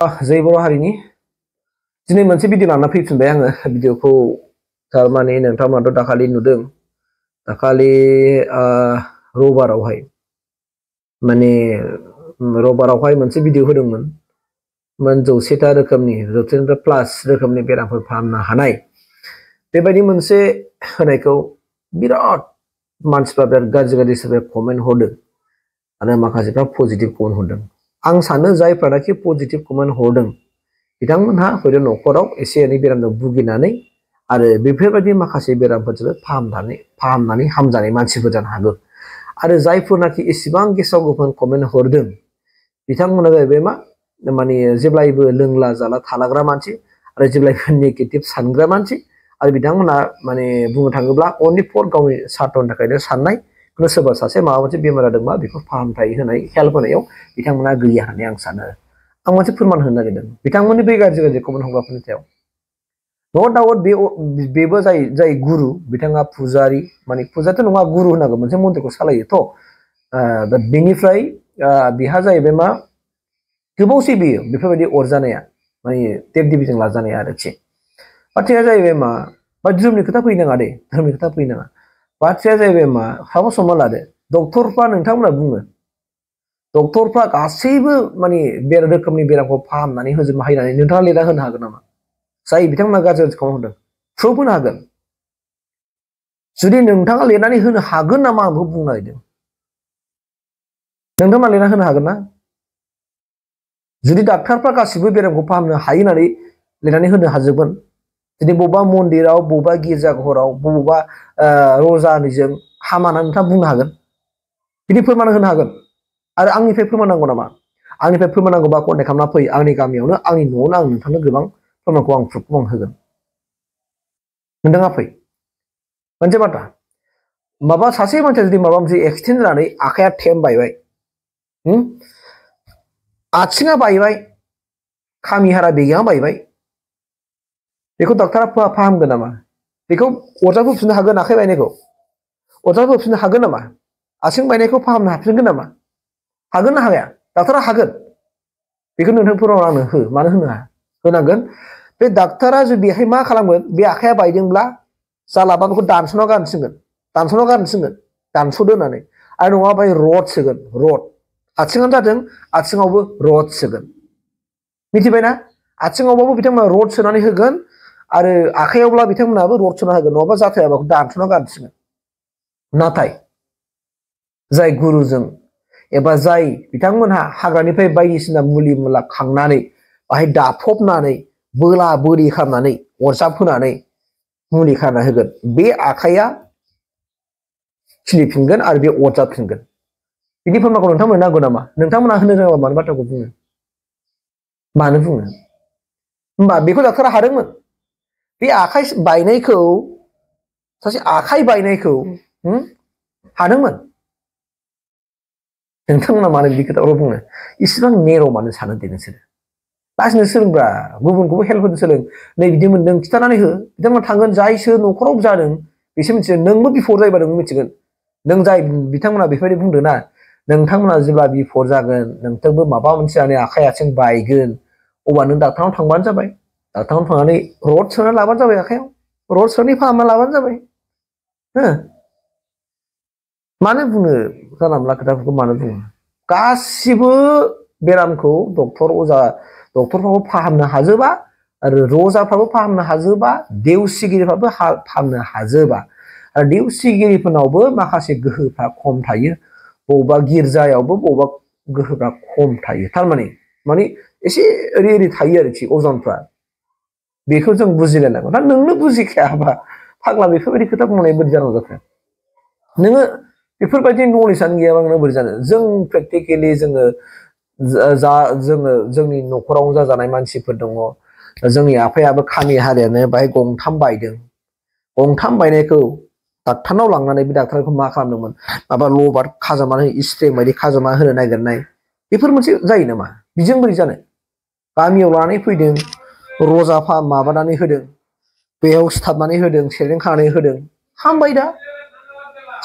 जै बर' हारिनि दिनै मोनसे भिडिअ लाना फैफिनबाय आङो भिडिअखौ थारमाने नोंथांमोनाथ' दाखालि नुदों दाखालि रबारावहाय माने रबारावहाय मोनसे भिडिअ होदोंमोन 100टा रोखोमनि 100 प्लास रोखोमनि बेरामफोर फाहामनो हानाय बेबायदि मोनसे होनायखौ बिराद मानसिफ्रा बिराद गाज्रि सोरबा कमेन्ट हरदों आरो माखासेफ्रा पजिटिभ कमेन्ट हरदों आं सानो जायफ्रानाखि पजिटिभ कमेन्ट हरदों बिथांमोनहा हयथ' न'खराव एसे एनै बेरामजों भुगिनानै आरो बेफोरबायदि माखासे बेरामफोरजों फाहामनानै हामजानाय मानसिफोर जानो हागौ आरो जायफोरनाखि एसेबां गेसाव गोफोन कमेन्ट हरदों बिथांमोना जाहैबाय मा माने जेब्लायबो लोंला जाला थालाग्रा मानसि आरो जेब्लायबो नेगेटिभ सानग्रा मानसि आरो बिथांमोना माने बुंनो थाङोब्ला अनलि फर गावनि सार्थनि थाखायनो साननाय सोरबा सासे माबा मोनसे बेमार जादोंबा बेखौ फाहामथाय होनाय हेल्प होनायाव बिथांमोना गैया होननानै आं सानो आं मोनसे फोरमान होनो नागिरदों बिथांमोननि बे गाज्रि कमेन्ट हरग्राफोरनि सायाव नो डाउट बेबो जाय गुरु बिथाङा फुजारि माने फुजाथ' नङा गुरु होनांगौ मोनसे मन्दिरखौ सालायोथ' दा बेनिफ्राय बिहा जाहैबाय मा गोबावसै बेयो बेफोरबायदि अरजानाया माने देब देबिजों लाजानाया आरोखि बाथ्राया जाहैबाय मा बा धोरोमनि खोथा फैनाङा दे धोरोमनि खोथा फैनाङा बाथ्राया जाहैबाय मा साबो समा लादो डक्टरफ्रा नोंथांमोना बुङो डक्टरफ्रा गासैबो माने रोखोमनि बेरामखौ फाहामनानै होजोबनो हायो होननानै नोंथाङा लिरना होनो हागोन नामा जाय बिथांमोना गाज्रि कमेन्ट हरदों प्रुफ होनो हागोन जुदि नोंथाङा लिरनानै होनो हागोन नामा आं बेखौ बुंनो नागिरदों नोंथाङा लिरना होनो हागोन ना जुदि डाक्टारफ्रा गासिबो बेरामखौ फाहामनो हायो होननानै लिरनानै होनो हाजोबगोन जुदि बबेबा मन्दिराव बबेबा गिर्जाघराव बबेबा रजानिजों हामाना नोंथाङा बुंनो हागोन बिदि फोरमान होनो हागोन आरो आंनिफ्राय फोरमान नांगौ नामा आंनिफ्राय फोरमान नांगौबा कन्टेक्ट खालामना फै आंनि गामियावनो आंनि न'आवनो आं नोंथांनो गोबां फोरमानखौ आं प्रुफखौ आं होगोन नोंथाङा फै मोनसे बाथ्रा माबा सासे मानसिया जुदि माबा मोनसे एक्सिडेन्ट जानानै आखाइया थेम बायबाय आथिङा बायबाय खामिहारा बेगेङा बायबाय बेखौ डक्टरा फाहामगोन नामा बेखौ अरजाबो होफिननो हागोन आखाइ बायनायखौ अरजाबो होफिननो हागोन नामा आथिं बायनायखौ फाहामनो हाफिनगोन नामा हागोन ना हाया डाक्टरा हागोन बेखौ नोंथां फोरमान आंनो हो मानो होनो हाया होनांगोन बे डाक्टरा जुदि बेहाय मा खालामगोन बे आखाइया बायदोंब्ला जालाबा बेखौ दानस'ना गारनोसिगोन दानस'दो होननानै आरो नङाबा रड सोगोन रड आथिङानो जादों आथिङावबो रड सोगोन मिथिबायना आथिङावबाबो बिथांमोना रड सोनानै होगोन आरो आखाइयावब्ला बिथांमोनाबो रड सोना होगोन नङाबा जाथायाबा दानस'ना गारनोसिगोन नाथाय जाय गुरुजों एबा जाय बिथांमोनहा हाग्रानिफ्राय बायदिसिना मुलि मुला खांनानै बाहाय दाफबनानै बोला बोरि खालामनानै अरजाब होनानै मुलि खाना होगोन बे आखाइया खिलिफिनगोन आरो बे अरजाबफिनगोन बिदि फोरमानखौ नोंथांमोननो नांगौ नामा नोंथांमोना होनो रोङाबा मानो बाथ्राखौ बुङो मानो बुङो होमबा बेखौ डाक्टरा हादोंमोन बे आखाइ बायनायखौ सासे आखाइ बायनायखौ हादोंमोन नोंथांमोना मानो बिदि खोथाखौ बुङो इसिबां नेर' मानो सानो दे नोंसोरो लासैनो सोलोंब्रा गुबुनखौबो हेल्प होनो सोलों नै बिदि मोनदों खिथानानै हो बिथांमोना थांगोन जायसो न'खराव जादों बिसोर मिथिगोन नोंबो बिफद जायोबा नोंबो मिथिगोन नों जाय बिथांमोना बेफोरबायदि बुंदों ना नोंथांमोना जेब्ला बिफद जागोन नोंथांबो माबा मोनसे जानानै आखाइ आथिं बायगोन अब्ला नों डाक्टारनाव थांबानो जाबाय डाक्टारनाव थांनानै रड सोना लाबानो जाबाय आखाइयाव रड सोनानै फाहामना लाबानो जाबाय हो मानो बुङो जानला मोनला खोथाफोरखौ मानो बुङो गासिबो बेरामखौ डक्टरफ्राबो फाहामनो हाजोबा आरो रजाफ्राबो फाहामनो हाजोबा देवसिगिरिफ्राबो फाहामनो हाजोबा आरो देवसिगिरिफोरनावबो माखासे गोहोफ्रा खम थायो बबेबा गिर्जायावबो बबेबा गोहोफ्रा खम थायो थारमाने माने एसे ओरै थायो आरोखि अजनफ्रा बेखौ जों बुजिलायनांगौ दा नोंनो बुजिखायाबा फाग्ला बेफोरबायदि खोथा बुंनाय बोरै जानांगौ जाखो नोङो बेफोरबायदि नलेजआनो गैयाबा नों बोरै जानो जों प्रेक्टिकेलि जोङो जोंनि न'खराव जाजानाय मानसिफोर दङ जोंनि आफायाबो खामि हारायानो बाहाय गंथाम बायदों गंथाम बायनायखौ डाक्टारनाव लांनानै बे डाक्टारखौ मा खालामदोंमोन माबा लबार खाजोबनानै स्प्रे बायदि खाजोबना होनो नागिरनाय बेफोर मोनसे जायो नामा बिजों बोरै जानो गामियाव लानानै फैदों रजा माबानानै होदों बेयाव सिथाबनानै होदों सेरेन खानानै होदों हामबाय दा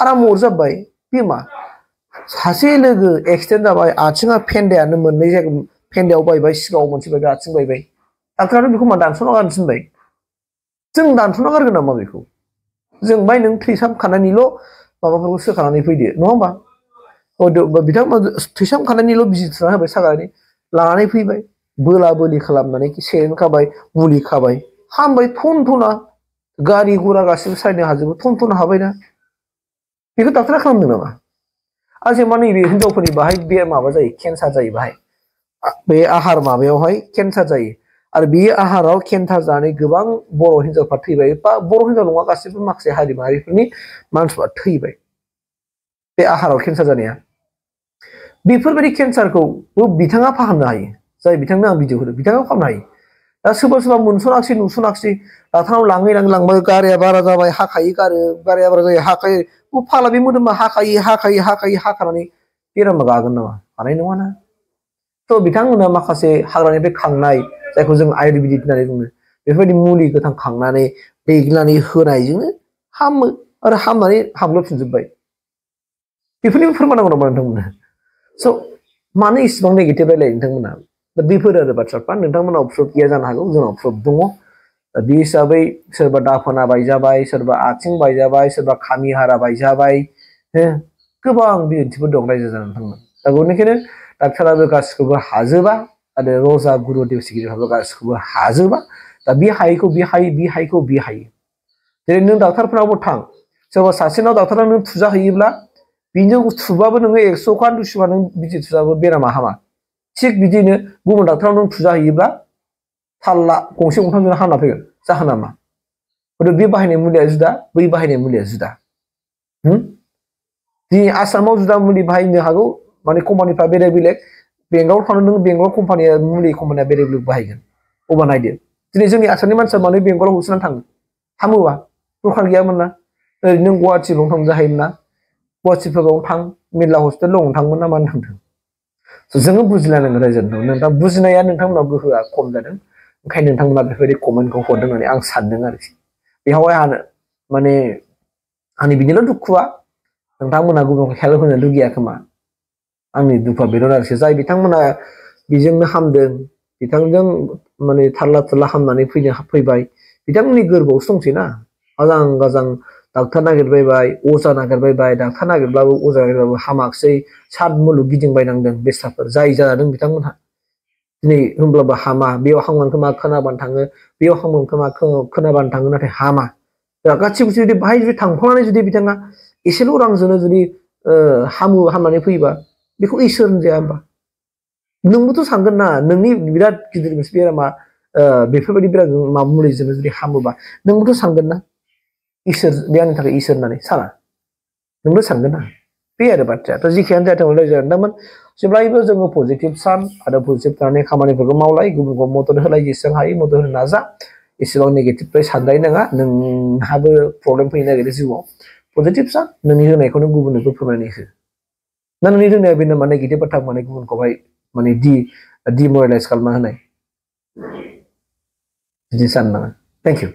आराम अरजाबबाय बे मा सासे लोगो एक्सिडेन्ट जाबाय आथिङा फेन्दायानो मोननै जायगा फेन्दायाव बायबाय सिगाङाव मोनसे बायबाय आथिं बायबाय डाक्टारानो बेखौ मा दानस'ना गारनो थिनबाय जों दानस'ना गारगोन नामा बेखौ जों बाय नों थैसामखानायनिल' माबाफोरखौ सोखानानै फैदो नङा होमबा बिथांमोना थैसामखानायनिल' बिजि थुना होबाय सागानानै लानानै फैबाय बोला बोलि खालामनानै सेरेन खाबाय मुलि खाबाय हामबाय थन गारि गुरा गासिबो सालायनो हाजोबो थन हाबायना बेखौ डाक्टारा खालामदों नामा आरो मा नैबे हिनजावफोरनि बाहाय बे माबा जायो केन्सार जायो बाहाय बे आहार माबायावहाय केन्सार जायो आरो बे आहाराव केन्सार जानानै गोबां बर' हिनजावफ्रा थैबाय बा बर' हिनजाव नङा गासिबो माखासे हारि माहारिफोरनि मानसिफ्रा थैबाय बे आहाराव केन्सार जानाया बेफोरबायदि केन्सारखौ बिथाङा फाहामनो हायो जाय बिथांनो आं भिडिअ होदों बिथाङा फाहामनो हायो दा सोरबा मोनस'नाखिसै नुस'नाखिसै डाक्टारनाव लाङै लांबाय गारिया बारा जाबाय हाखायो गारिया बारा जायो हाखायो फाला बे मोदोमा हाखानानै बेरामा गागोन नामा हानाय नङाना थ' बिथांमोना माखासे हाग्रानिफ्राय खांनाय जायखौ जों आयुर्वेदिक होननानै बुङो बेफोरबायदि मुलि गोथां खांनानै देग्लिनानै होनायजोंनो हामो आरो हामनानै हामग्लोबफिनजोब्बाय बेफोरनिबो फोरमान नांगौ नामा नोंथांमोननो स' मानो इसिबां नेगेटिभ रायलायो नोंथांमोना दा बेफोर आरो बाथ्राफ्रा नोंथांमोनाव प्रुफ गैया जानो हागौ जोंनाव प्रुफ दङ दा बे हिसाबै सोरबा दाफना बायजाबाय सोरबा आथिं बायजाबाय सोरबा खामि हारा बायजाबाय गोबां बिदिन्थिफोर दं रायजो जानाय नोंथांमोन दा बेनिखायनो डाक्टाराबो गासिखौबो हाजोबा आरो रजा गुरुदेव सिगिरिफ्राबो गासिखौबो हाजोबा दा बे हायैखौ बे हायो बे हायैखौ बे हायो जेरै नों डाक्टारफोरावबो थां सोरबा सासेनाव डाक्टारा नों थुजाहैयोब्ला बिजों थुबाबो नोङो 100 खान 200 खान नों बिजि थुजाबो बेरामा हामा थिग बिदिनो गुबुन डाक्टाराव नों थुजाहैयोब्ला थाल्ला गंसे गंथामजों हामना फैगोन जाहोना मा बे बाहायनाय मुलिया जुदा बै बाहायनाय मुलिया जुदा दिनै आसामाव जुदा मुलि बाहायनो हागौ माने कम्पानिफ्रा बेलेग बेंगलाव थांनो नों बेंगल कम्पानिया मुलि कम्पानिया बेलेग बाहायगोन अबा नायदो दिनै जोंनि आसामनि मानसिया मानो बेंगलाव होसोनानै थाङो हामोबा दखान गैयामोन ना ओरैनो नों गुवाहाटियाव थांनो जाहैयोमोन ना गुवाहाटिफोराव थां मेरला हस्पिटाल थांमोन ना मानो थांदों जोङो बुजिलायनांगोन रायजो नोंथां बुजिनाया नोंथांमोनाव गोहोआ खम जादों ओंखायनो नोंथांमोना बेफोरबायदि कमेन्टखौ हरदों होननानै आं सानदों आरोखि बेवहाय माने आंनि बिनिल' दुखुआ नोंथांमोना गुबुनखौ हेल्प होनो लुगैया खोमा आंनि दुखुआ बेल' आरोखि जाय बिथांमोना बेजोंनो हामदों बिथांजों माने थारला थुरला हामनानै फैबाय बिथांमोननि गोरबोआवसो दंसै ना आजां डाक्टार नागिरबायबाय अजा नागिरबायबाय डाक्टार नागिरब्लाबो अजा नागिरबाबो हामाखिसै सात मुलुग गिदिंबायनांदों बेस्राफोर जाय जादों बिथांमोनहा दिनै होनब्लाबो हामा बेयाव हामगोन खोमा खोनाबानो थाङो बेयाव हामगोन खोमा खोनाबानो थाङो नाथाय हामा गासिबो जुदि बाहाय जुदि थांफानानै जुदि बिथाङा एसेल' रांजोंनो जुदि हामनानै फैयोबा बेखौ इसोर होनजाया होमबा नोंबोथ' सानगोन ना नोंनि बिराद गिदिर मोनसे बेरामा बेफोरबायदि बिराद माबा मुलिजोंनो जुदि हामोबा नोंबोथ' सानगोन ना इसोर बे आंनि थाखाय इसोर होननानै साना नोंबो सानगोन ना बे आरो बाथ्राया जिखियानो जाथों रायजोआनोमोन जेब्लायबो जोङो पजिटिभ सान आरो पजिटिभ थानानै खामानिफोरखौ मावलाय गुबुनखौ मदद होलाय जेसेबां हायो मदद होनो नाजा एसेबां नेगेटिभ साननाय नङा नोंहाबो प्रब्लेम फैनो नागिरो जिउआव पजिटिभ सान नोंनि होनायखौनो गुबुननोबो फोरमायनानै हो ना नोंनि रोंनाया बेनो माने नेगेटिभ बाथ्रा माने गुबुनखौहाय माने डिमरेलाइज खालामना होनाय बिदि सानो नाङा थेंक इउ